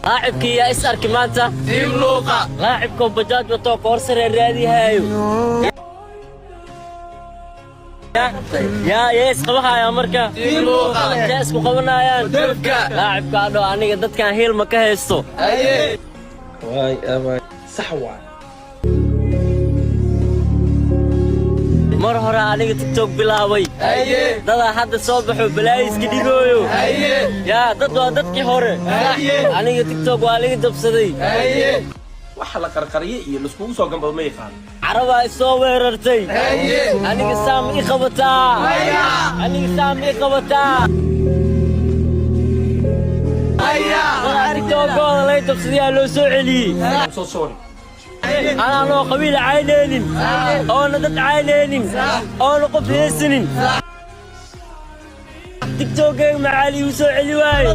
Laacibkii yaa is arki maanta? Team Luuqa. Laacibkoo bajaaj watoo koorsaree raadihaayo yaa yaa isqabahaya marka. Team Luuqa. Intee isku qabanayaan? Dabka. Laacibka adho aniga dadkan hiilma ka haysto. Haye. Waay abaay, sax waay. Mar hore aniga TikTok bilaabay. Haye. Dadaa hadda soo baxo balaayiska dhigooyo. Haye. Yaa dad waa dadkii hore. Haye. Aniga TikTok waa liga jabsaday. Haye. Waxa la qarqariye iyo laiskugu soo gambado ma yaqaan. Carabaa isoo weerartay. Haye. Aniga saam ii qabataa, aniga saam ii qabataa. Dadaa TikTokooda lay jabsadayaa loo soo celiyey. I'm so sorry. Anaanoo qabiil caynaynin oona dad caynaynin oona qof heesanin, TikTokeyga maxaa liigu soo celi waaye?